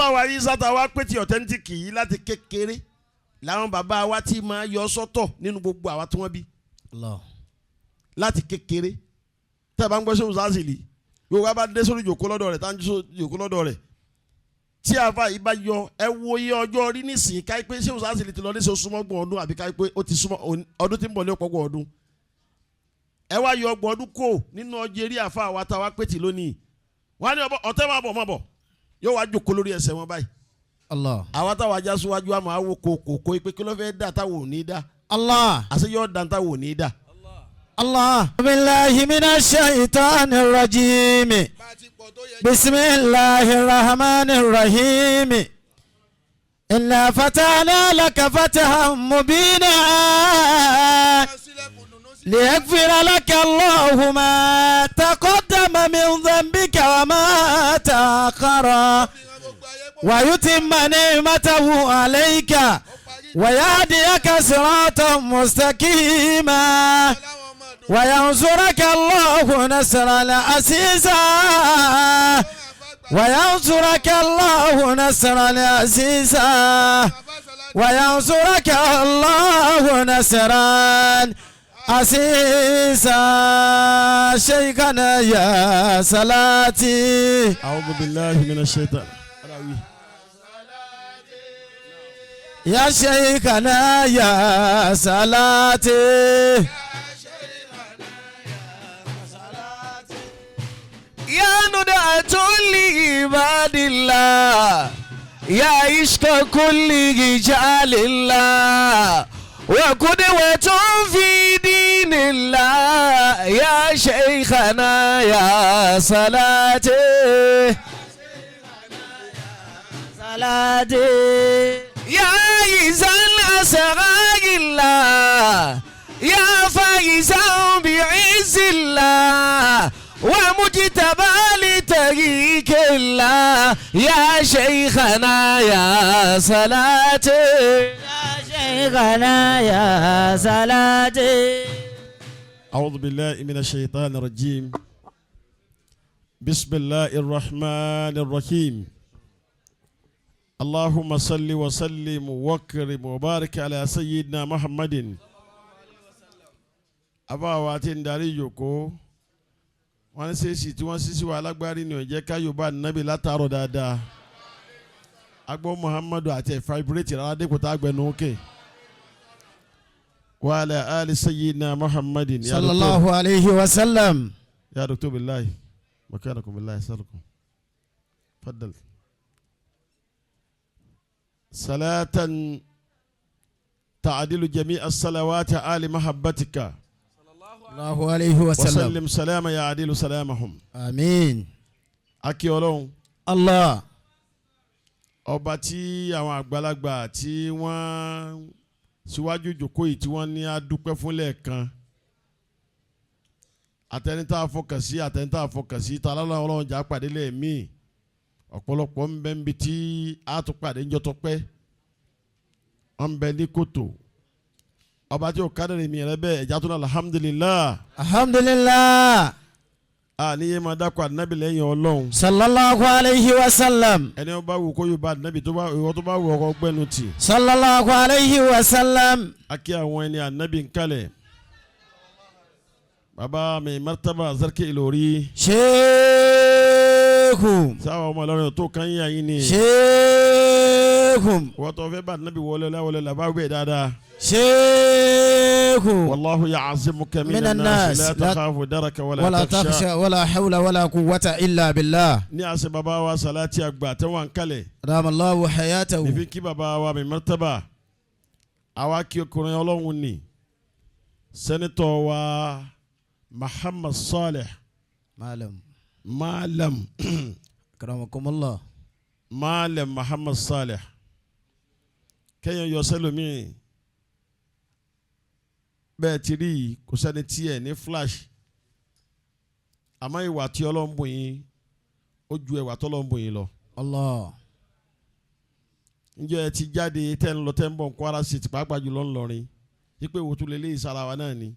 Àfàwà Isa tá a wá pé ti authentic yìí, láti kékeré làwọn bàbá wa ti máa yọ sọ́tọ̀ nínú gbogbo àwa tí wọ́n bí. Allah. Láti kékeré, tẹ́ ẹ bá ń gbọ́ sóhun Sásìlì, gbogbo wa bá dé sórí ìjòkó lọ́dọ̀ rẹ̀, tá ń jòkó lọ́dọ̀ rẹ̀, tí àfa yìí bá yọ, ẹ wo iye ọjọ́ orí nísìnyí, káyí pé sóhun Sásìlì ti lọ ní sọ súnmọ́ 30 ọdún, àbí káyí pé ó ti súnmọ́ ọdún tí ń bọ̀ ní ọ̀pọ̀gbọ̀n ọdún. Ẹ wá yọ 30 ọdún kó nínú ọjọ́ eré àfa wa tá a wá pé tì lónìí. Wọ́n á ní ọ̀tẹ́, máa bọ̀, máa bọ̀, yóò wá jòkó lórí ẹsẹ̀ wọn báyìí. Allah. Àwa táwa já síwájú, àmọ́ àwọ̀ kò kò kó pé kí ló fẹ́ dà táwọn ò ní dà. Allah. Àṣẹ yóò dà táwọn ò ní dà. الله بالله من الشيطان الرجيم. Bá a ti pọ̀ tó yẹ. بسم الله الرحمن الرحيم. إنا فتحنا لك فتحا مبينا Sílẹ̀kùn dùnú sí. ليغفر لك الله ما تقدم من ذنبك وما تأخر Fi hàn gbogbo ayé pọ̀. ويتم نعمته عليك ويهديك صراطا مستقيما Láwọn ọmọ ọdún. وينصرك الله نصرا عزيزا وينصرك الله نصرا عزيزا وينصرك الله نصرا عزيزا. شيخنا يا صلاتي. أعوذ بالله من الشيطان. يا شيخنا يا صلاتي. يا ندعة لعباد الله، يا عشق كل رجال الله، وقدوة في دين الله، يا شيخنا يا صلاتي. صلاتي. يا عزا أسرار الله، يا فائزا بعز الله، ومجتبى لطريق الله، يا شيخنا يا صلاتي. يا شيخنا يا صلاتي. أعوذ بالله من الشيطان الرجيم. بسم الله الرحمن الرحيم. اللهم صل وسلم وكرم وبارك على سيدنا محمد. Àbá tí ń darí ìyókò wọ́n ní sèṣì tí wọ́n sísí wa alágbárí ni ò jẹ́ ká yorùbá nábì látàárọ̀ dáadáa. Agbọ́ Muhammadu àti ẹ̀ vibrate rárá dípò tá a gbẹnu òkè. وعلى آل سيدنا محمد يا صلى دكتور. الله عليه وسلم. يا دكتور، بالله مكانكم، بالله يسألكم، تفضل. صلاة تعدل جميع الصلوات آل محبتك. الله عليه وسلم. وسلم سلاما يعدل سلامهم. آمين. Akí Ọlọ́run. الله. Ọba tí àwọn àgbàlagbà tí wọ́n síwájú ìjókòó yìí tí wọ́n ní á dúpẹ́ fún lẹ́ẹ̀kan, àtẹnitá fọkàn sí, àtẹnitá fọkàn sí tá lọ́la, Ọlọ́run jà pàdé lẹ́ẹ̀mí. Ọ̀pọ̀lọpọ̀ ń bẹ níbi tí a tún pàdé ńjọ́ tó pẹ́, wọ́n ń bẹ ní kòtò. Ọba tí o kádàrí mi rẹ bẹ́ẹ̀, ẹ̀já tó ní alhamdulilah. Alhamdulillah. A níyẹn máa dákọ̀ ànábì lẹ́yìn Ọlọ́run. صلى الله عليه وسلم. Ẹni wọ́n bá wù kó yóò bá ànábì, tó bá ìwọ tó bá wù ọkọ gbẹ́nu tì. صلى الله عليه وسلم. A kí àwọn ẹni ànábì ń kalẹ̀, bàbá mi martaba Sarki Ìlọrí. شيخ. Sáwọn ọmọ Ìlọrin tó kàn yín àyín ni. شيخ. Wọ́n tó fẹ́ bá ànábì wọlé láwọlé làbá wẹ̀ dáadáa. شيخ. والله يعصمك من من الناس الناس. لا تخاف درك ولا, ولا تخشى. تخشى ولا حول ولا قوة إلا بالله. Ní àṣẹ bàbá wa Salati àgbà tí wọ́n ń kalẹ̀. دام الله حياته. Nífi kí bàbá wa mi martaba, àwa kí ọkùnrin Ọlọ́run ní senator wa Muhammad Saleh. Malam. Malam. أكرمكم الله. Malam Muhammad Saleh, kẹ́yìn yọ sẹ́lómi bẹ́ẹ̀ ti rí yìí, kò sẹ́ni tí ẹ̀ ní flash, àmọ́ ìwà tí Ọlọ́run bùn yín, ó ju ẹwà tí Ọlọ́run bùn yín lọ. Allah. Njẹ́ ẹ ti jáde tẹ́ ń lọ tẹ́ ń bọ̀ Kwara State, pàápàá jùlọ ńlọrin, yípe wò tún lè lé ìsara wa náà ni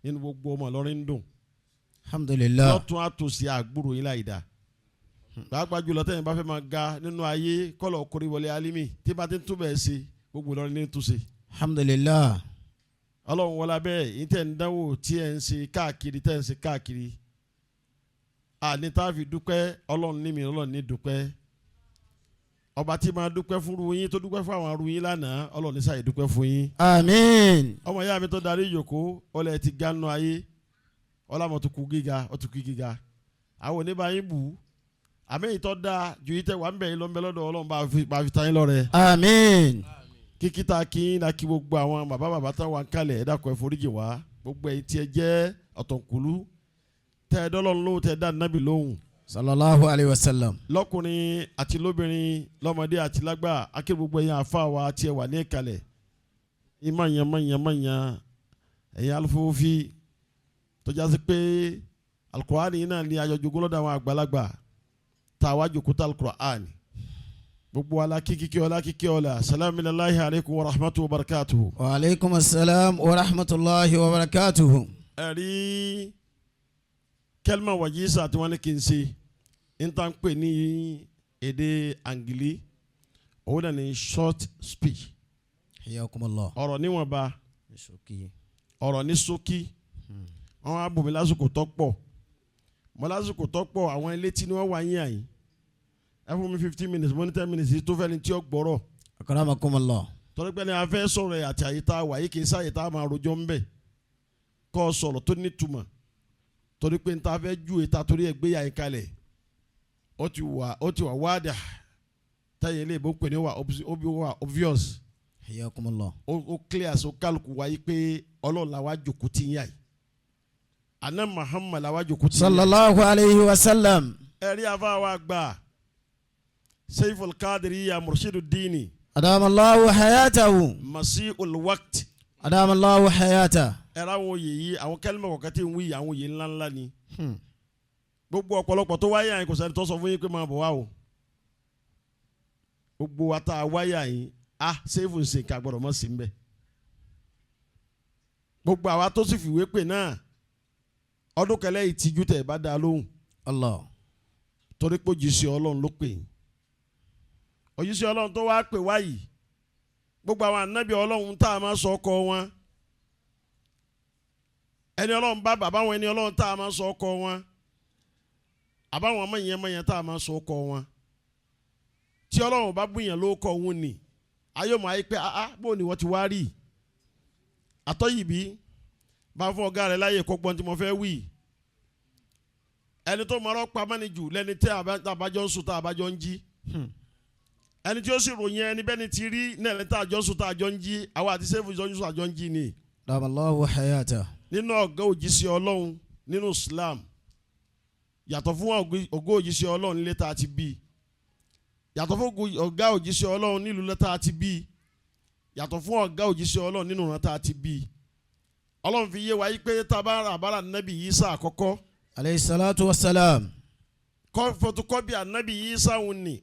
nínú gbogbo ọmọ Ìlọrin ń dùn. Alhamdulillah. Lọ́tún àtòsí àgbúrò yín láì dá. Pàápàá jùlọ tẹ́yìn bá fẹ́ máa ga nínú ayé kọ́lọ̀ kórí wọlé alimi tí bá ti ń túbẹ̀ ṣe gbogbo Ìlọrin ní túnṣe. Alhamdulillah. Ọlọ́run wọlé abẹ́ yìí tẹ̀ ń dánwò tí ẹ̀ ń ṣe káàkiri tẹ̀ ń ṣe káàkiri. Àní tá a fi dúpẹ́ Ọlọ́run ní mi Ọlọ́run ní dúpẹ́. Ọba tí máa dúpẹ́ fún ru yín tó dúpẹ́ fún àwọn ru yín lánàá Ọlọ́run ní sáyé dúpẹ́ fún yín. Àmín. Ọmọ ìyá mi tó darí ìyòkó ọlẹ́ ti ganu ayé ọlámọ̀ tó kú gíga ó ti kú gíga àwọn oníbàáyín bù ú àmì ìtọ́ da ju yìí tẹ wà ń bẹ̀ yín lọ́nbẹ́ lọ́dọ̀ Ọlọ́run bá fi ta yín lọ́rẹ. Àmín. Kíkí ta kí n kí gbogbo àwọn bàbá bàbá tá wà ń kalẹ̀ ẹ dákun ẹ foríjì wá gbogbo ẹ̀yin tí ẹ jẹ́ ọ̀tọ̀kùlú tẹ ẹ dọ́lọ́run lóhùn tẹ ẹ dá nábì lóhùn. Sallallahu alayhi wa sallam. Lọ́kùnrin àti lóbìnrin lọ́mọdé àti lágbà akí gbogbo ẹ̀yin àfa wa tí ẹ wà ní ìkàlẹ̀ ìmọ̀yàn mọ̀yàn mọ̀yàn ẹ̀yin alufófí tó jásí pé alukur'ani yìí náà ni ayọ̀jogún lọ́dọ̀ àwọn àgbàlagbà tá a wá jòkó tá alukur'ani gbogbo ala kíkí ọlá kíkí ọlá salamu alayhi alaykum wa rahmatu wa barakatuhu. Wa aleykum assalam wa rahmatulahi wa barakatuhu. Ẹ̀rí kẹlima wàjísà tí wọ́n ní kí n ṣe n ta ń pè ní èdè angili òun náà ní short speech. Hayyakumullah. Ọ̀rọ̀ níwọ̀nba, ọ̀rọ̀ ní ṣókí. Wọ́n á bùnmi lásìkò tó pọ̀ mọ́ lásìkò tó pọ̀ àwọn ilé tí wọ́n wà yín àyín ẹ fún mi 15 minutes mo ní 10 minutes yìí tó fẹ́ni tí ó gbọ́rọ̀. Akramakumullah. Torí pé ní a fẹ́ sọ̀rọ̀ ẹ̀ àti àyè tá a wà yìí kì í sáyè tá a máa rojọ́ ńbẹ̀ kọ́ ọ sọ̀rọ̀ tó nítumọ̀ torí pé n ta fẹ́ ju ìta torí ẹ̀ gbéyà yín kalẹ̀ ó ti wà wáàdà táyà ilé ìbò ń pè ní wà ó wà obvious. Hayyakumullah. Ó clear so kálukú wáyé pé Ọlọ́run la wá jòkó tí ń yà yìí àná Muhammad la wá jòkó tí ń yà yìí. Sallallahu alayhi wa sallam. Ẹ̀rí afa wa gbà Seiful Kadiriya Murshidu Dini. Adamallahu hayatahu. Masi'ul Waqt. Adamallahu hayata. Ẹ̀rọ àwọn oyè yìí àwọn kẹ́lìmọ̀ kọ̀ọ̀kan tí ń wí àwọn oyè ńláńlá ni. Gbogbo ọ̀pọ̀lọpọ̀ tó wáyé àyìn kò sẹ́ni tó sọ fún yín pé máa bọ̀ wá o. Gbogbo wa tá a wáyé àyìn a sẹ́fù ń ṣe nǹkan gbọ́dọ̀ mọ́ sí ń bẹ̀. Gbogbo àwa tó sì fìwé pè náà ọdún kẹlẹ́ ìtìjú tẹ̀ bá dáa lóhùn. Allah. Torí pé òjíṣẹ́ Ọlọ́run ló pè yín òjíṣẹ́ Ọlọ́run tó wá pè wá yìí gbogbo àwọn ànábì Ọlọ́run tá a máa sọ ọkọ wọn ẹni Ọlọ́run bá bàbá wọn ẹni Ọlọ́run tá a máa sọ ọkọ wọn àbáwọn ọmọ yẹn mọ yẹn tá a máa sọ ọkọ wọn tí Ọlọ́run bá bùyàn ló kọ òun nì ayé mọ̀ ayé pé ah bó ni wọ́n ti wá rí àtọ́yìnbí bá fún ọ̀gá rẹ̀ láyè kó gbọ́n tí mo fẹ́ wí ẹni tó mọ̀rọ̀ pamọ́ jù lẹ́ni tí àbájọ ń sùn tá àbájọ ń jí ẹni tí ó sì ròyìn ẹni bẹ́ni ti rí náà lẹ́ni tá àjọ ń sùn tá àjọ ń jí àwa àti sẹ́fù ìjọ ń sùn àjọ ń jí ni. Adamallahu hayata. Nínú ọ̀gá òjíṣẹ́ Ọlọ́run nínú Islam yàtọ̀ fún ọ̀gá òjíṣẹ́ Ọlọ́run nílé tá a ti bí yàtọ̀ fún ọ̀gá òjíṣẹ́ Ọlọ́run nílùú tá a ti bí yàtọ̀ fún ọ̀gá òjíṣẹ́ Ọlọ́run nínú ìran tá a ti bí Ọlọ́run fi yé wa yí pé tábàrà àbára nàbì Ìsá àkọ́kọ́. Aleyhi salatu wa salam. Kọ́ photocopy ànábì Ìsá òun ni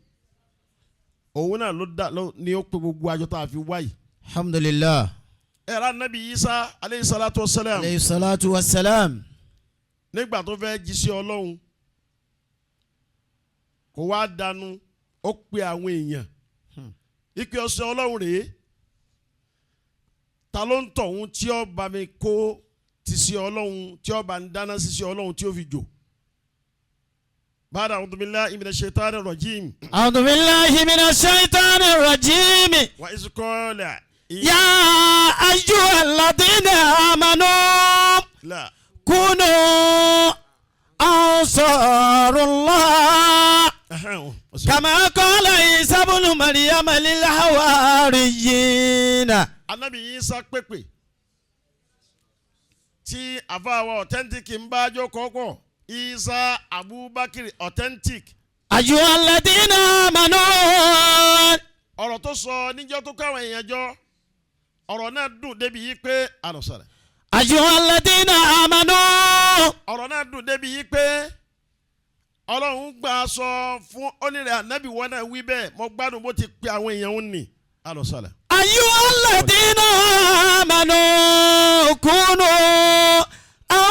òun náà ló dá ló ní ó pe gbogbo àjọ tá a fi wáyìí. Alhamdulillah. Ẹ̀rọ ànábì Ìsá aleyhi salatu wa salam. Aleyhi salatu wa salam. Nígbà tó fẹ́ jíṣẹ́ Ọlọ́run kò wá dànù ó pe àwọn èèyàn ìpè ọ̀sẹ̀ Ọlọ́run rèé ta ló ń tọ̀hún tí ó bá mi kó ti ṣe Ọlọ́run tí ó bá ń dáná sí ṣe Ọlọ́run tí ó fi jò. Ba'da a'udhu billahi minash shaitani rajim. A'udhu billahi minash shaitani rajim. Wa iz qala. Ya ayyuhalladhina amanu. La. Kunu ansarullah. Kama qala Isa ibn Maryam lil hawariyina. Anabi Isa pèpè tí àfàwọ̀ authentic ń bá jókòó pọ̀ Isa Abubakar authentic. Ayyuhalladhina amanu. Ọ̀rọ̀ tó sọ níjọ́ tó káwọn èèyàn jọ ọ̀rọ̀ náà dùn débi yìí pé àlọ́sọ̀rẹ̀. Ayyuhalladhina amanu. Ọ̀rọ̀ náà dùn débi yìí pé Ọlọ́run gbà sọ fún onírẹ̀ ànábì wọn náà wí bẹ́ẹ̀ mo gbádùn bó ti pe àwọn èèyàn ń nì àlọ́sọ̀rẹ̀. Ayyuhalladhina amanu kunu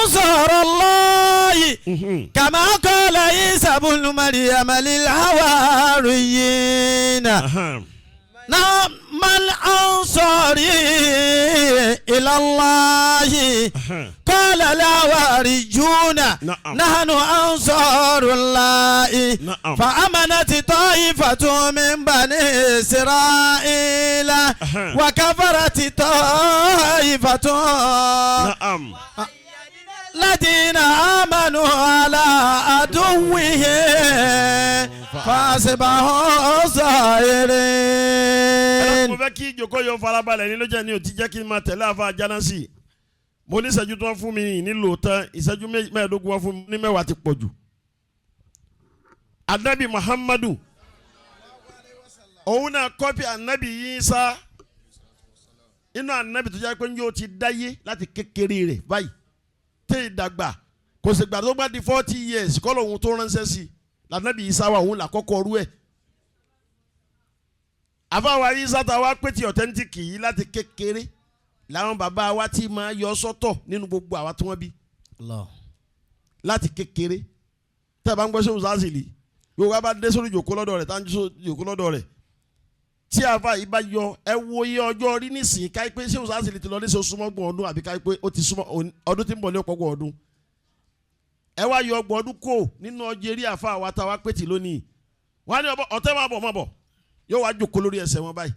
أنصار الله كما قال عيسى بن مريم للحواريين نعم من أنصاري إلى الله قال الحواريون نحن أنصار الله فأمنت طائفة من بني إسرائيل وكفرت طائفة الذين آمنوا على عدوهم فأصبحوا ظاهرين. Mo fẹ́ kí ìjókòó yóò farabalẹ̀ ní ló jẹ́ ní òtí jẹ́ kí n máa tẹ̀lé àfa jánásì. Mo ní ìṣẹ́jú tó wọ́n fún mi nílò tán, ìṣẹ́jú 25 wọ́n fún mi ní 10 ti pọ̀ jù. Anabi Muhammadu òun náà kọ́pì anabi Isa inú anabi tó jẹ́ pé yóò ti dáyé láti kékeré rẹ̀ báyìí tẹ́ ìdàgbà kò sì gbà tó bá di 40 years kọ́ lóun tó ránṣẹ́ sí i lànàbì Isa wà òun làkọ́kọ́ ọrú ẹ̀. Àfàwà Isa ta wá pé ti authentic yìí láti kékeré làwọn bàbá wa ti máa yọ sọ́tọ̀ nínú gbogbo àwa tí wọ́n bí láti kékeré. Tẹ́ ẹ bá ń gbọ́ sóhun sásìlì gbogbo wa bá dé sórí ìjòkó lọ́dọ̀ rẹ̀ tá ń jòkó lọ́dọ̀ rẹ̀ tí àfa yìí bá yọ ẹ wo iye ọjọ́ orí nísìnyí káyí pé sóhun sásìlì ti lọ ní sọ súnmọ́ gbọ̀n ọdún àbí káyí pé ó ti súnmọ́ ọdún tí ń bọ̀ ní ọ̀pọ̀gbọ̀n ọdún. Ẹ wá yọ ọgbọ̀n ọdún kò nínú ọjọ́ eré àfa wa tá a wá pé tì lónìí wọ́n á ní ọ̀tẹ́ máa bọ̀ máa bọ̀ yóò wá jòkó lórí ẹsẹ̀ wọn báyìí.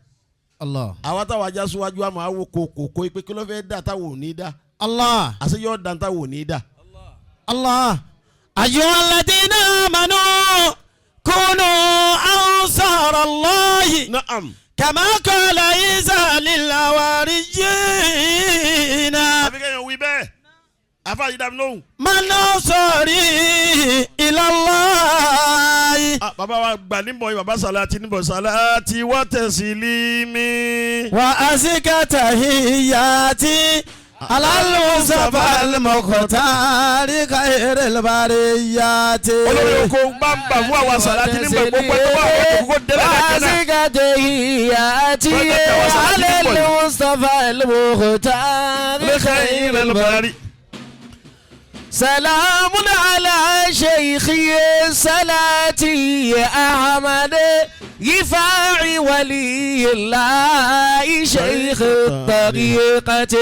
Allah. Àwa táwa já síwájú àmọ́ àwọ̀ kòkòkò pé kí ló fẹ́ dà táwọn ò ní dà. Allah. Àṣẹ yóò dà táwọn ò ní dà. Allah. أيها الذين آمنوا كونوا أنصار الله Naam. كما قال عيسى للحواريين Àbí kẹ́yìn wí bẹ́ẹ̀ àfa yìí dàbí lóhùn. من أنصاري إلى الله Bàbá wa gbà níbọ̀ yìí bàbá sàlátì níbọ̀ sàlátì wá tẹ̀sílímì. وأزكى تحياتي على المصطفى المختار خير البريات. Olórí oko bá ń bà fún àwọn sàlátì níbọ̀ gbogbo ẹgbẹ́ wà wọ́n kókó délẹ̀ lẹ́kẹ́ náà. وأزكى تحياتي على المصطفى المختار خير البريات. سلام على شيخي صلاتي أحمد يفاعي ولي الله شيخ الطريقة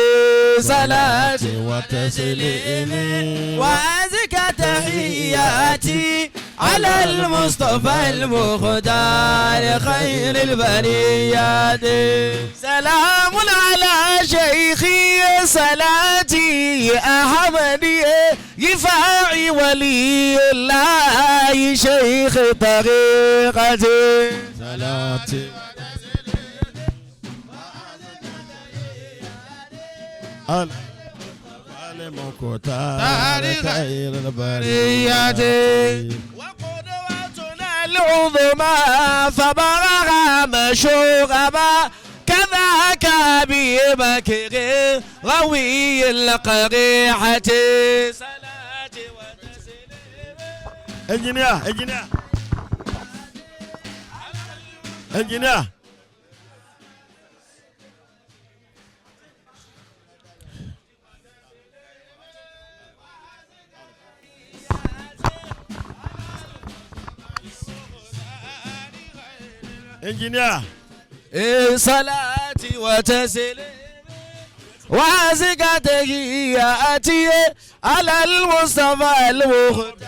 صلاتي وتسليمي وأزكى تحياتي على المصطفى المختار خير البريات. سلام على شيخي صلاتي أحمد يفاعي ولي الله شيخ طريقتي صلاتي خير البريات. وقدوتنا العظمى فبرغ مشوغبا كذاك أبي بكر روي القريحة صلاة وتسليم. Engineer, engineer, engineer. Engineer. صلاتي وتسليمي وأزكى تحياتي على المصطفى المختار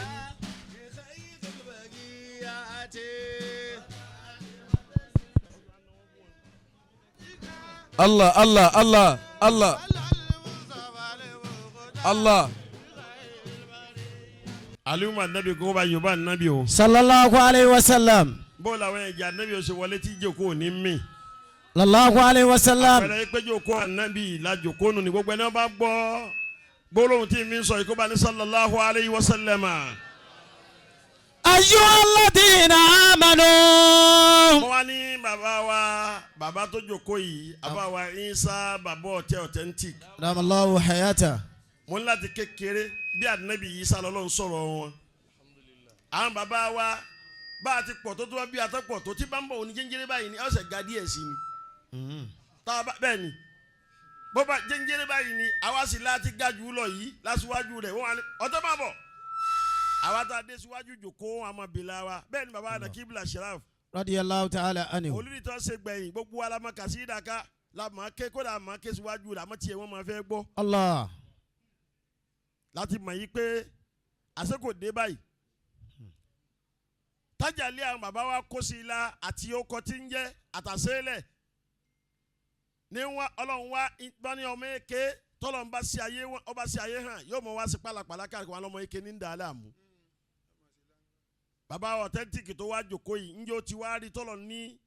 خير البريات. الله الله الله الله الله. Alimu anabi kó bá yorùbá anabi o. Sallallahu alayhi wa sallam. Bóòlù àwọn ẹ̀jẹ̀ anabi oṣù wọlé tí jòkó ní mí. Sallallahu alayhi wa sallam. Àpẹẹrẹ pé jòkó anabi la jòkó nù ní gbogbo ẹni wọn bá gbọ́ gbólóhùn tí mi ń sọ ìkóbá ní sallallahu alayhi wa sallam. أيها الذين آمنوا. Mo wá ní bàbá wa bàbá tó jòkó yìí bàbá wa Isa bàbá ọ̀tẹ̀ authentic. Ramallahu hayata. Mo ní láti kékeré bí anabi Isa lọ́lọ́run sọ̀rọ̀ wọn. Àwọn bàbá wa bá a ti pọ̀ tó tó wá bí a tó pọ̀ tó tí bá ń bọ̀ òní jẹ́njẹ́rẹ́ báyìí ni ọ̀sẹ̀ ga díẹ̀ sí ni. Tá a bá bẹ́ẹ̀ ni Bọ́ba jẹ́njẹ́rẹ́ báyìí ni àwa sì láti ga jù lọ yìí lásìwájú rẹ̀ wọ́n wà ní ọtọ́ máa bọ̀. Àwa tá a dé síwájú jòkó àmọ́ bìlà wa bẹ́ẹ̀ ni baba Anakibla Sharaf Radiyallahu ta'ala anhu. olùdíjọ́ ṣe gbẹ̀yìn gbogbo wa la mọ kàsídà ká la mọ̀ ké kódà mọ̀ ké síwájú rẹ̀ àmọ́ tiẹ̀ wọ́n máa fẹ́ gbọ́ Allah. láti mọ̀ yí pé àsìkò dé báyìí. Tájàlé àwọn bàbá wa kó sí i la àti ọkọ tí ń jẹ́ àtàsẹ́lẹ̀ ní wọn ọlọ́run wa bá ní ọmọ èké tọ́lọ̀ ń bá sí ayé wọn ọba sí ayé hàn yóò mọ wá sí pálapàla káàkiri wọn lọ́mọ èké ní ń dà á láàmú. Bàbá authentic tó wá jòkó yìí ń jẹ́ ó ti wá rí tọ́lọ̀ ní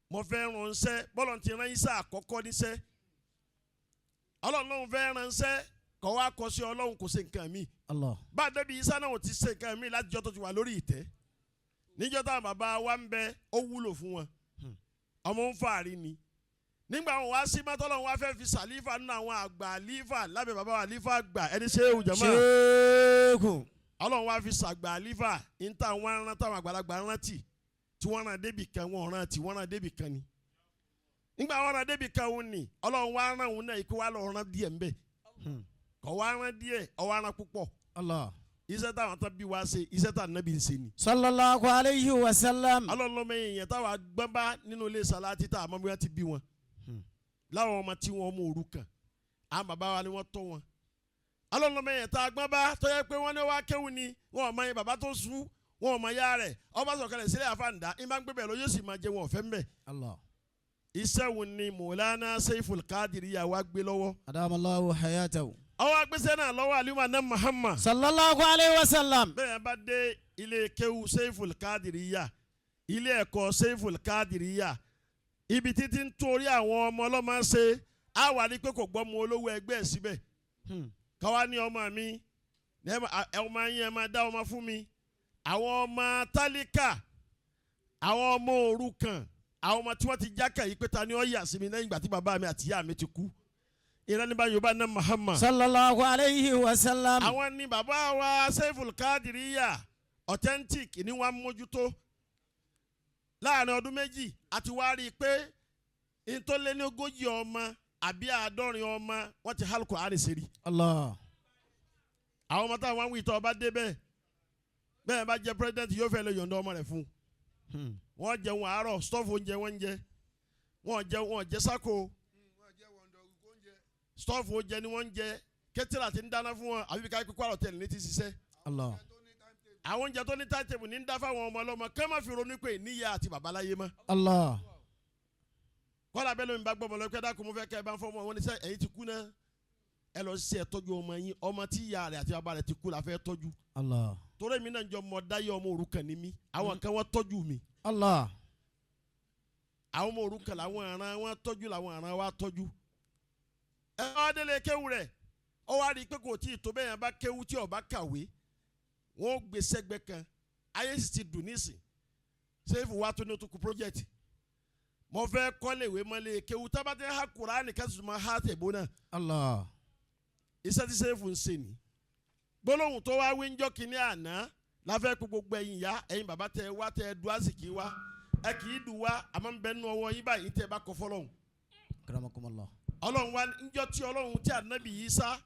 mo fẹ́ ránṣẹ́ bọ́lọ̀ ti rán Ísà àkọ́kọ́ níṣẹ́ ọlọ́run lóun fẹ́ ránṣẹ́ kọ́ wá kọ́ sí ọlọ́run kò ṣe nǹkan míì Allah. bá a débi Ísà náà ò ti ṣe nǹkan míì látijọ́ tó ti wà lórí ìtẹ́ níjọ́ táwọn bàbá wa ń bẹ ó wúlò fún wọn ọmọ ń fàárí ni nígbà wọn wá sí mọ́tọ́lọ́run wá fẹ́ fi sàlífà nínú àwọn àgbà àlífà lábẹ́ bàbá wa àlífà àgbà ẹni ṣé ewu jẹ̀mọ́ Sheikhu. ọlọ́run wá fi sàgbà àlífà níta wọn rán táwọn àgbàlagbà rántí tí wọ́n rán débì kan wọ́n rán tí wọ́n rán débì kan ni nígbà wọn rán débì kan òun ni ọlọ́run wá rán òun náà ikú wa lọ rán díẹ̀ ńbẹ̀ kọ́ wá rán díẹ̀ ó wá rán púpọ̀ Allah. iṣẹ́ táwọn tán bí wá ṣe iṣẹ́ táwọn nábì ń ṣe ni Sallallahu alayhi wa sallam. ọlọ́run ló mọ èèyàn táwọn agbọ́n bá nínú ilé sàláàtì tá àmọ́ bí wọ́n ti bí wọn láwọn ọmọ tí wọ́n mú òrukàn àwọn bàbá wa ni wọ́n tọ́ wọn ọlọ́run ló mọ èèyàn tá a gbọ́n bá tó yẹ pé wọ́n ní wá kéwù ni wọn ò mọ yẹn bàbá tó sú wọn ò mọ ya rẹ̀ ọba sọ̀kalẹ̀ sílẹ̀ àfàǹdá ìmá ń gbé bẹ̀ lọ yóò sì máa jẹ wọn ọ̀fẹ́ ń bẹ̀ Allah. iṣẹ́ wo ni Mọ̀lánà Seiful Qadiriyya wa gbé lọ́wọ́ Adamallahu hayatahu. ọwọ́ agbésẹ́ náà lọ́wọ́ Aliyu náà Muhammad Sallallahu alayhi wa sallam. bẹ́ẹ̀ bá dé ilé kéwú Seiful Qadiriyya ilé ẹ̀kọ́ Seiful Qadiriyya ibi títí ń torí àwọn ọmọ ọlọ́mọ ṣe á wà ní pé kò gbọ́ mu olówó ẹgbẹ́ ẹ̀ síbẹ̀ káwá ní ọmọ mi ọmọ yín ẹ máa dá ọmọ fún mi àwọn ọmọ tálíkà àwọn ọmọ òrukàn àwọn ọmọ tí wọ́n ti jákà yìí pé ta ni ó yà sí mi lẹ́yìn ìgbà tí bàbá mi àti ìyá mi ti kú ìrẹ́nibá Yorùbá náà Muhammad Sallallahu alayhi wa sallam. àwọn ni bàbá wa Seiful Qadiriyya authentic ni wọ́n mójútó láàrin ọdún méjì àti wá rí i pé ntọ́lẹ́ni ogójì ọmọ àbí àádọ́rin ọmọ wọ́n ti hálùkù àrísìírí Allah. àwọn ọmọ táwọn wí tọ́ ọba débẹ̀ bẹ́ẹ̀ bá jẹ́ president yóò fẹ́ lè yọ̀ǹda ọmọ rẹ̀ fún un wọ́n jẹun àárọ̀ stọ́ọ̀fù oúnjẹ wọ́n ń jẹ wọ́n jẹ wọ́n jẹ sáko stọ́ọ̀fù oúnjẹ ni wọ́n ń jẹ kẹ́tìrà ti ń dáná fún wọn àbí ká kókó àrò tẹ̀lé ní ti ṣiṣẹ́ Allah. àwọn oúnjẹ tó ní táìtẹ̀bù ní ń dá fáwọn ọmọ ọlọ́mọ kẹ́ má fi ronú pé níyà àti bàbá láyé mọ́ Allah. kọ́lá bẹ́ẹ̀ lómi bá gbọ́ ọmọ lọ́pẹ́ dákun mo fẹ́ kẹ́ ẹ bá ń fọ́ ọmọ wọn ní sẹ́ ẹ̀yin ti kú náà ẹ lọ sí ẹ tọ́jú ọmọ yín ọmọ tí ìyá rẹ̀ àti bàbá rẹ̀ ti kú la fẹ́ tọ́jú Allah. torí mi náà jọ mọ dáyé ọmọ òrukàn ni mí àwọn kan wọ́n tọ́jú mi Allah. àwọn ọmọ òrukàn làwọn àràn wọn tọ́jú làwọn àràn wa tọ́jú ẹ wá délé kéwù rẹ̀ ọ wá rí i pé kò tí ì tó bẹ́ẹ̀ yẹn bá kéwù tí ó bá kàwé wọ́n ó gbé sẹ́gbẹ́ kan ayé sì ti dùn nísìn sẹ́fù wa tó ní o tó kú project mo fẹ́ kọ́léwé mọ́lé kéwù tá a bá ti ha Kùránì kẹ́sì tó máa ha tẹ̀bó náà Allah. iṣẹ́ tí sẹ́fù ń ṣe ni gbólóhùn tó wá wí ń jọ́ kínní àná láfẹ́ pé gbogbo ẹ̀yin ìyá ẹ̀yin bàbá tẹ wá tẹ du àsìkí wá ẹ kì í dùn wá àmọ́ ń bẹ nú ọwọ́ yín báyìí tẹ bá kọ fọlọ́hún Akramakumullah. ọlọ́run wa ńjọ́ tí ọlọ́run tí ànábì Ìsá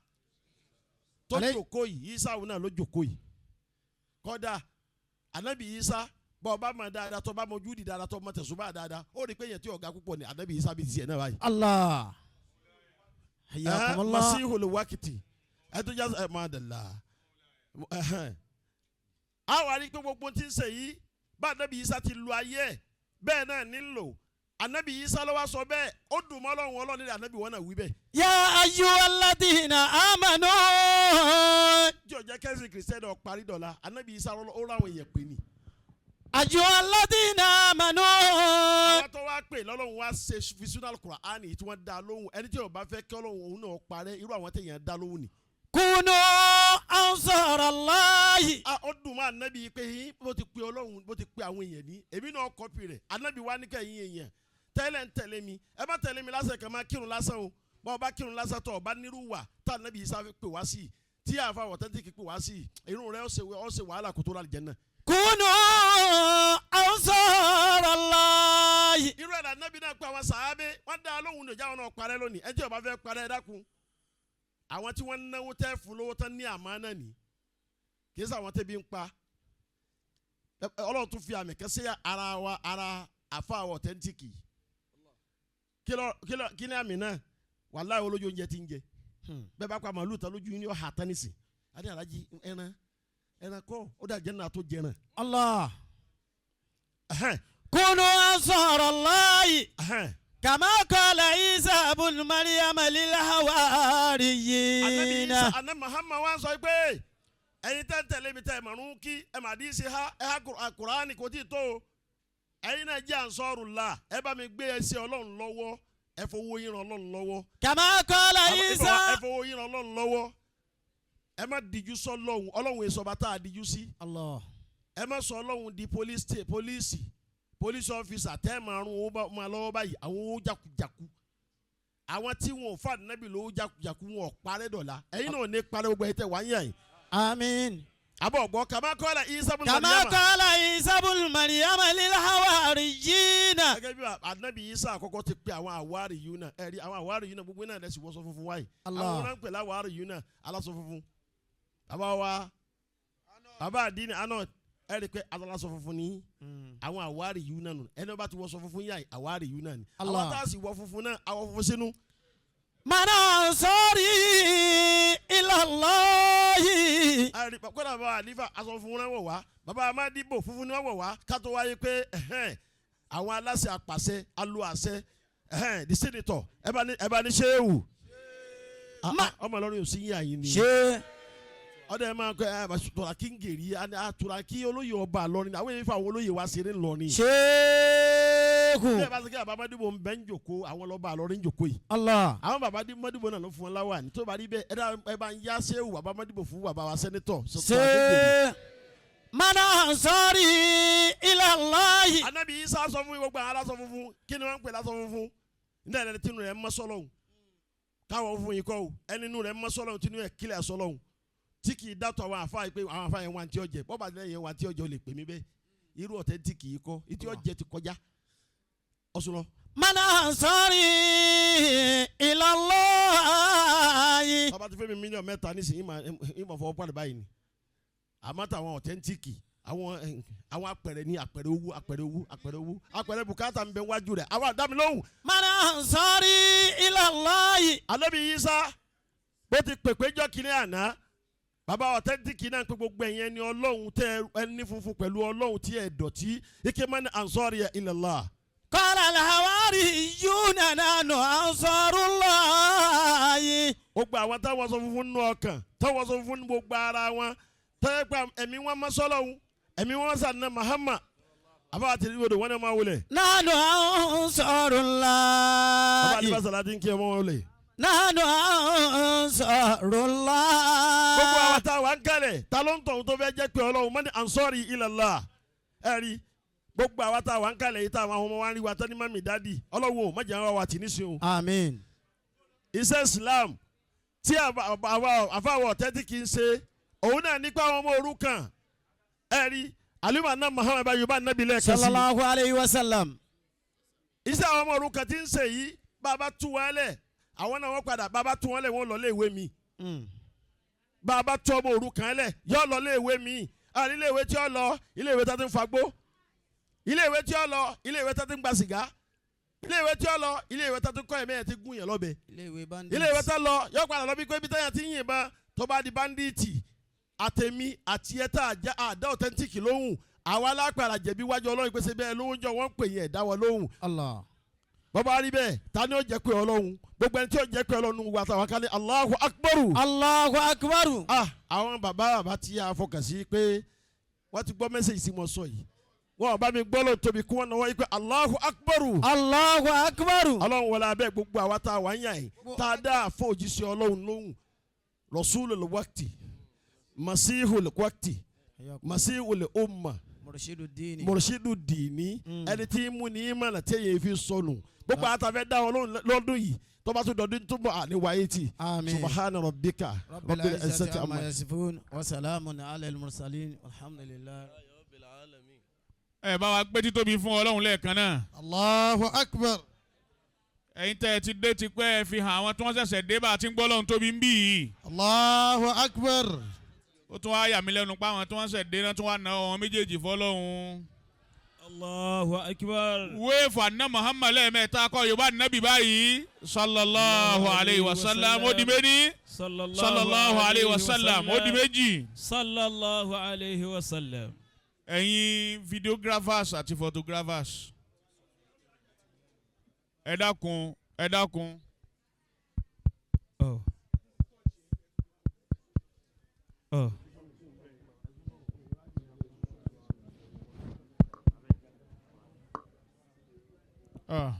tó jòkó yìí Ìsá òun náà ló jòkó yìí kọ́dà ànábì Ìsá bọ́ ọba mọ̀ dáadáa tó bá mọ júùdì dáadáa tó mọ tẹ̀sùbá dáadáa ó rí i pé yẹn tí ọ̀gá púpọ̀ ni ànábì Ìsá bí tiẹ̀ náà báyìí. Allah. Hayyakumullah. Masihul wakiti ẹ tó jásá ẹ máa dàlá a wà rí pé gbogbo tí ń ṣe yìí bá ànábì Ìsá ti lu ayé ẹ̀ bẹ́ẹ̀ náà nílò ànábì Ìsá ló wá sọ bẹ́ẹ̀ ó dùn mọ́ ọlọ́run ọlọ́run nílẹ̀ ànábì wọn náà wí bẹ́ẹ̀. Ya ayyuhalladhina amanu. tí ó jẹ́ kẹ́sì kìrìsìtẹ́nì ó parí dọ̀la ànábì Ìsá ó ráwọn èèyàn pè ní. Ayyuhalladhina amanu. àwọn tó wá pè lọ́lọ́run wá ṣe fisunal Kùránì tí wọ́n dá lóhùn ẹni tí ó bá fẹ́ kí ọlọ́run òun náà parẹ́ irú àwọn téèyàn dá lóhùn ni. Kunu ansarallahi. a ó dùn mọ́ ànábì pé yín bó ti pe ọlọ́run bó ti pe àwọn èèyàn ní èmi náà kọ́pì rẹ̀ ànábì wá ní kẹ́yìn èèyàn tẹ́lẹ̀ ń tẹ̀lé mi ẹ má tẹ̀lé mi lásán kàn máa kírun lásán o bá ọba kírun lásán tó ọba nírú wà tá ànábì Ìsá pè wá sí i tí àfa authentic pè wá sí i irun rẹ̀ ó ṣe wàhálà kó tó rà jẹ́ náà. Kunu ansarallahi. الله. Irú ẹ̀dá nábì náà pé àwọn sàábé wọ́n dá lóhùn ní ìjà wọn náà parẹ́ lónìí. Ẹ jẹ́ ó bá fẹ́ parẹ́, ẹ dákun. Àwọn tí wọ́n náwó tẹ́ fún lówó tán ní àmánà ní, kì í sàwọn tẹ́bi ń pa. Ọlọ́run tún fi àmì kan sí ara wa, ara àfa àwọn authentic. Kí ni àmì náà? Wàláhì, olójú oúnjẹ ti ń jẹ bẹ́ẹ̀ bá pa màálù tán lójú yín ní ọ̀hà tán nísìn. Adé alájí, ẹran ẹran kọ́ ó dà jẹ́ náà tó jẹran. الله. كونوا أنصار الله كما قال عيسى ابن مريم Anabi للحواريين. Isa, anabi Muhammad wa sọ pé ẹ̀yin tẹ́ ń tẹ̀lé mi, tẹ́ ẹ̀ mọ̀rún kí ẹ̀ mà dín sí ha ẹ̀ ha Kùránì kò tí ì tó o. Ẹ̀yin náà jẹ́ Ansarullah, ẹ bá mi gbé ẹsẹ̀ Ọlọ́run lọ́wọ́, ẹ fowó yín ran Ọlọ́run lọ́wọ́. كما قال Ẹ عيسى. fowó yín ran Ọlọ́run lọ́wọ́. Ẹ má díjú sọ Ọlọ́run. Ọlọ́run èso ọba tá a díjú sí. الله. Ẹ má sọ Ọlọ́run di police officer tẹ́ ẹ máa rún owó máa lọ́wọ́ báyìí, àwọn owó jákujáku. Àwọn tí wọn ò fà nábì lówó jákujáku, wọn ò parẹ́ dọ̀la. Ẹ̀yin náà ò ní parẹ́, gbogbo ẹ̀ tẹ̀ wá ń yàn yìí. آمين. Àbọ̀ ọ̀gbọ́n كما قال عيسى ابن كما Maryama. قال عيسى ابن مريم للحواريين. Gẹ́gẹ́ bí anabi Isa àkọ́kọ́ ti pe àwọn àwárí yìí náà, ẹ̀rí àwọn àwárí yìí náà, gbogbo náà lẹ́sìn wọ́sọ funfun wáyé. Allah. Àwọn náà ń pè láwárí yìí náà, aláṣọ funfun. Bàbá wa, bàbá àdínì àná, ẹ̀rí pé aláṣọ funfun ní àwọn àwárí yìí náà nù. Ẹni wọ́n bá ti wọ́sọ funfun yá, àwárí yìí náà ni. Àwọn Allah. tá a sì wọ funfun náà, àwọ̀ funfun sínú. من أنصاري إلى الله. Ẹ̀rí kódà bàbá àlífà, aṣọ funfun náà wọ̀ wá. Bàbá amádìbò, funfun náà wọ̀ wá. Kátó wáyé pé ẹ̀hẹ́n, àwọn aláṣẹ apàṣẹ alu àṣẹ, ẹ̀hẹ́n, the senator, ẹ bá ní ṣéwù. Ọmọ Ìlọrin ò sí yín àyín ni. Ṣé. Ọdẹ ẹ máa kọ ẹ turaki ń gèrè, turaki olóyè ọba Ìlọrin, àwọn èèyàn fún àwọn olóyè wa ṣeré ńlọrin. Ṣéèkù. Bí ẹ bá sọ kí bàbá Mádìbò ń bẹ́ ń jòkó, àwọn lọ́ba Ìlọrin ń jòkó yìí. Allah. Àwọn bàbá Mádìbò náà ló fún wọn láwà ní tó bá rí bẹ́ẹ̀. Ẹ dá ẹ bá ń yá ṣéwù bàbá Mádìbò fún bàbá wa senator. Ṣé من أنصاري إلى الله. Anabi Isa sọ fún mi, gbogbo àwọn aláṣọ funfun, kí ni wọ́n ń pè láṣọ funfun? Ní ẹni tínú rẹ̀ mọ́ sọ́lọ́hún káwọ́ funfun yìí kọ́ o. Ẹni inú rẹ̀ mọ́ sọ́lọ́hún, tínú rẹ̀ kílẹ̀ sọ́lọ́hún, tí kì í dátọ̀ àwọn àfa yìí pé àwọn àfa yẹn wà ní tí ó jẹ bọ́ba yẹn wà ní tí ó jẹ, ó lè pè mí bẹ́ẹ̀. Irú authentic yìí kọ́, ìtí ó jẹ ti kọjá ọ̀sùn lọ. من أنصاري إلى الله. Bàbá ti fẹ́ mi 3 mílíọ̀nù nísìnyí, ìmọ̀ fọwọ́ pàdé báyìí ni. Àmọ́ táwọn authentic, àwọn apẹ̀rẹ̀ ní apẹ̀rẹ̀ owó, apẹ̀rẹ̀ owó, apẹ̀rẹ̀ owó, apẹ̀rẹ̀ bùkátà ń bẹ wájú rẹ̀. Àwọn àdámi lóhùn. من أنصاري إلى الله. Anabi Isa bó ti pèpè jọ kínní àná, bàbá authentic náà ń pè gbogbo ẹ̀yẹn ẹni Ọlọ́run tẹ ẹni funfun pẹ̀lú Ọlọ́run tí ẹ dọ̀tí ike من أنصاري إلى الله. قال الحواريون نحن أنصار الله. Gbogbo àwọn táwọn sọ funfun nínú ọkàn, táwọn sọ funfun ní gbogbo ara wọn, tẹ́lẹ̀ pé ẹ̀mí wọn mọ́ sọ́lọ́hún, ẹ̀mí wọn sànà Muhammad, àbá àti ìwé wọn ni wọn wọlé. نحن أنصار Bàbá الله. àdìbà sàlátì ń kí ọmọ wọn wọlé. نحن أنصار Gbogbo الله. àwọn táwa ń kalẹ̀, ta ló ń tọ̀hún tó fẹ́ jẹ́ pé Ọlọ́run من أنصاري إلى الله? Ẹ̀rí gbogbo àwọn táwa ń kalẹ̀ yìí, táwọn ọmọ wa ń rí wa tán ní mummy, daddy, Ọlọ́run ò má jẹ́ àwọn wa tì ní sin o. آمين. Iṣẹ́ Islam tí àfàwọ̀ tẹ́tí kì í ṣe òun náà nípa àwọn ọmọ òrukàn. Ẹ̀rí alimọ̀ náà Muhammad bá Yorùbá nàbí lẹ́ẹ̀kan sí. صلى الله عليه وسلم. Iṣẹ́ àwọn ọmọ òrukàn tí ń ṣe yìí, bàbá tú wọn lẹ̀, àwọn náà wọ́n padà, bàbá tú wọn lẹ̀, wọ́n lọ lé ìwé mi. Bàbá tú ọmọ òrukàn lẹ̀, yọ lọ lé ìwé mi. Àní ilé ìwé tí ó lọ, ilé ìwé tó ti ń fagbó, ilé ìwé tí ó lọ, ilé ìwé tó ti ń gba sìgá, ilé ìwé tí ó lọ, ilé ìwé tó ti ń kọ́ ẹ̀mí ẹ̀ ti gún yẹn lọ́bẹ, Ilé ìwé bandits. ilé ìwé tó lọ, yọ padà lọ bí pé bí táyà ti ń yìnbọn, tó bá di bandit. Àtẹ̀mí àti ẹ̀ta àdá authentic lóhùn, àwa alápàdà jẹ̀bi wájú Ọlọ́run pèsè bẹ́ẹ̀ lóhùn jọ wọ́n ń pè yẹn ẹ̀dá wọn lóhùn. Allah. Bọ́bá rí bẹ́ẹ̀, ta ni ó jẹ́ pé Ọlọ́run? Gbogbo ẹni tí ó jẹ́ pé Ọlọ́run wa táwọn kan ní Allahu Akbar. Allahu akbar. Ah, àwọn bàbá bàbá tí a fọkàn sí pé wọ́n ti gbọ́ message tí mo sọ yìí, wọn ò bá mi gbọ́ lóun tóbi kí wọ́n náwó yìí pé Allahu Akbar. Allahu akbar. Ọlọ́run wọlé abẹ́ gbogbo àwa tá a wà ń yàn yìí, tá a dá àfọ òjíṣẹ́ Ọlọ́run lóhùn, رسول الوقت، مسيح الوقت، مسيح الأمة، مرشد الدين. مرشد الدين, ẹni tí ń mú ní ìmọ̀nà tí èyí fi sọnù. Gbogbo àtàfẹ́ dá wọn lóhùn lọ́dún yìí, tó bá tún dọ̀dún tó bọ̀ àní wáyé tì. آمين. سبحان ربك رب رب العزة العزة عما عما يصفون وسلام على المرسلين والحمد لله. رب العالمين. Ẹ bá wa gbé títóbi fún Ọlọ́run lẹ́ẹ̀kan náà. Allahu akbar. Ẹ̀yin tẹ́ ẹ ti dé tipẹ́, ẹ fi hàn àwọn tí wọ́n ṣẹ̀ṣẹ̀ dé bá a ti ń gbọ́ Ọlọ́run tóbi ń bì yìí. Allahu akbar. Ó tún wá yà mí lẹ́nu pé àwọn tí wọ́n ṣẹ̀ dé náà tún wá ná wọn méjèèjì fọlọ́run. Allahu akbar. Wéèfù àná Muhammad lẹ́ẹ̀mẹ́ta kọ́ Yorùbá nàbì báyìí sallallahu alayhi wa sallam, ó di méjì. Sallallahu alayhi wa sallam, ó di méjì. Sallallahu alayhi wa sallam. Ẹ̀yin videographers àti photographers, ẹ dákun, ẹ dákun. Oh. Oh. Ah.